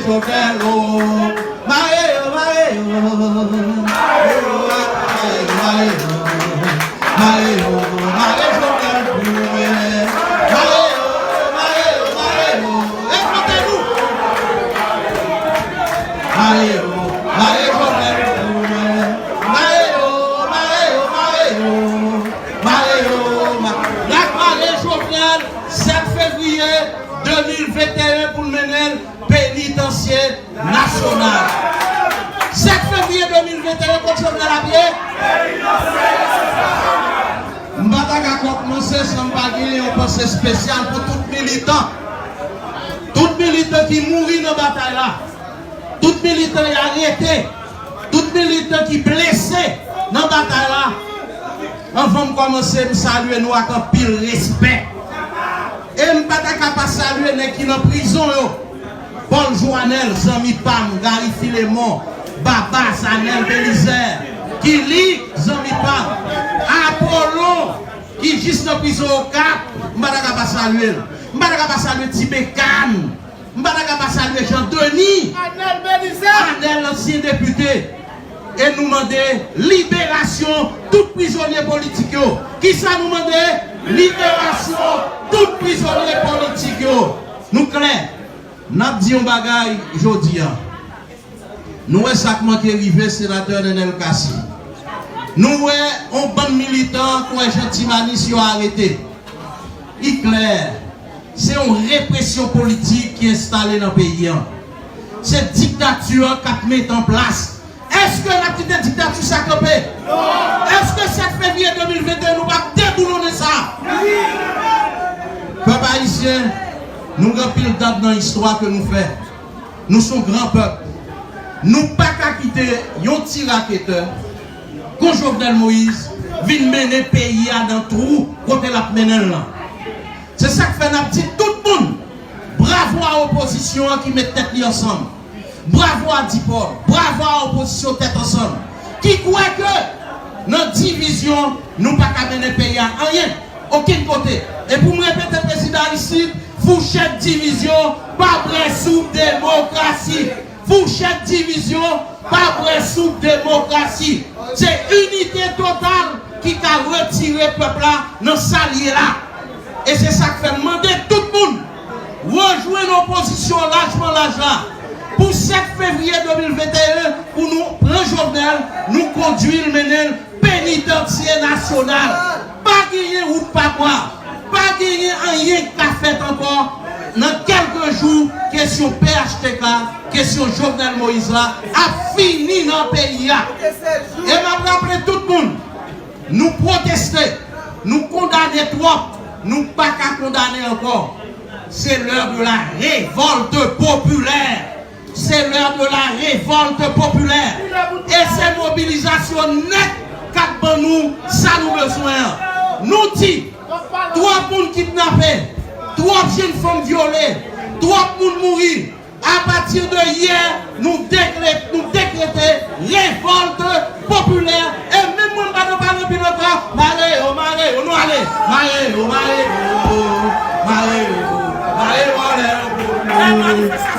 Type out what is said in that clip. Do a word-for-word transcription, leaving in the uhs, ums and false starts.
Jovenel, oh. Mare yo, mare yo. Mare yo, mare yo, mare yo. Mare yo, mare Jovenel pou mwen. Mare yo, mare yo, mare yo. Rekonte nou. Mare yo, mare Jovenel pou mwen. Mare yo, mare yo, mare yo. Mare yo, ma-, n ap mare Jovenel sèt fevriye de mil venteyen pou l mennen l penitansye nasyonal. Sèt fevriye de mil venteyen, kot Jovenel ap ye? M pa ta ka kòmanse san m pa gen yon panse espesyal pou tout militan. Tout militan ki mouri nan batay la. Tout militan y arete. Tout militan ki blese nan batay la. Anvan m kòmanse, m salye nou ak anpil respè. E m pa ta ka pa salye nèg ki nan prizon yo. Paul Joanel, zanmi pa m, Gary Philemon, Baba, Zanel Belizaire, Kili, zanmi pa m, Apollo, ki jis nan prizon Okap, m pa ta ka pa salye l. M pa ta ka pa salye Ti Bekan, m pa ta ka pa salye Jean Denis, Anel Belizaire, Anel, ansyen depite. E nou mande liberasyon tout prizonye politik yo. Kisa nou mande? Liberasyon tout prizonye politik yo. Nou klè. N ap di yon bagay jodi a. Nou wè sa k manke rive senatè Nenel Cassy. Nou wè yon bann militan kwè Jean Timanis yo arete. Li klè, se yon represyon politik ki enstale nan peyi a. Se diktati a k ap mete an plas. Èske n ap kite diktati sa kanpe? Non! Èske sèt fevriye de mil venteyen nou p ap deboulonnen sa? Wi! Pèp ayisyen, nou gen anpil dat nan istwa ke nou fè. Nou se yon gran pèp. Nou pa ka kite yon ti raketè kon Jovenel Moïse vin mennen peyi a nan twou kote l ap mennen l lan. Se sa k fè n ap di tout moun, bravo a opozisyon an ki met tèt li ansanm. Bravo a Dipòl, bravo a opozisyon tèt ansanm, ki kwè ke nan divizyon, nou pa ka mennen peyi a anyen, okenn kote. E pou m repete prezidan Aristide, fouchèt divizyon pa bwè soup demokrasi. Fouchèt divizyon pa bwè soup demokrasi. Se inite total ki ka retire pèp la nan sa l ye la. E se sa k fè m mande tout moun rejwenn opozisyon lajman laj la pou sèt fevriye de mil venteyen pou nou pran Jovenel, nou kondui l, mennen l penitansye nasyonal. Pa genyen wout pa bwa. Pa genyen anyen k ka fèt ankò nan kèlke jou. Kesyon P H T K, kesyon Jovenel Moïse la ap fini nan peyi a. E m ap raple tout moun, nou pwoteste, nou kondane twòp, nou pa ka kondane ankò. C'est l'heure de la révolte populaire. C'est l'heure de la révolte populaire. E se mobilizasyon nèt k ap ban nou sa nou bezwen an. Nou di, twòp moun kidnape, twòp jenn fanm vyole, twòp moun mouri. Apati de yè, nou dekrete, nou dekrete revòlt popilè. E menm mwen m pa nan pale anpil ankò, mare yo, mare yo, nou ale. Mare yo, mare yo, mare yo, mare yo anlè yo.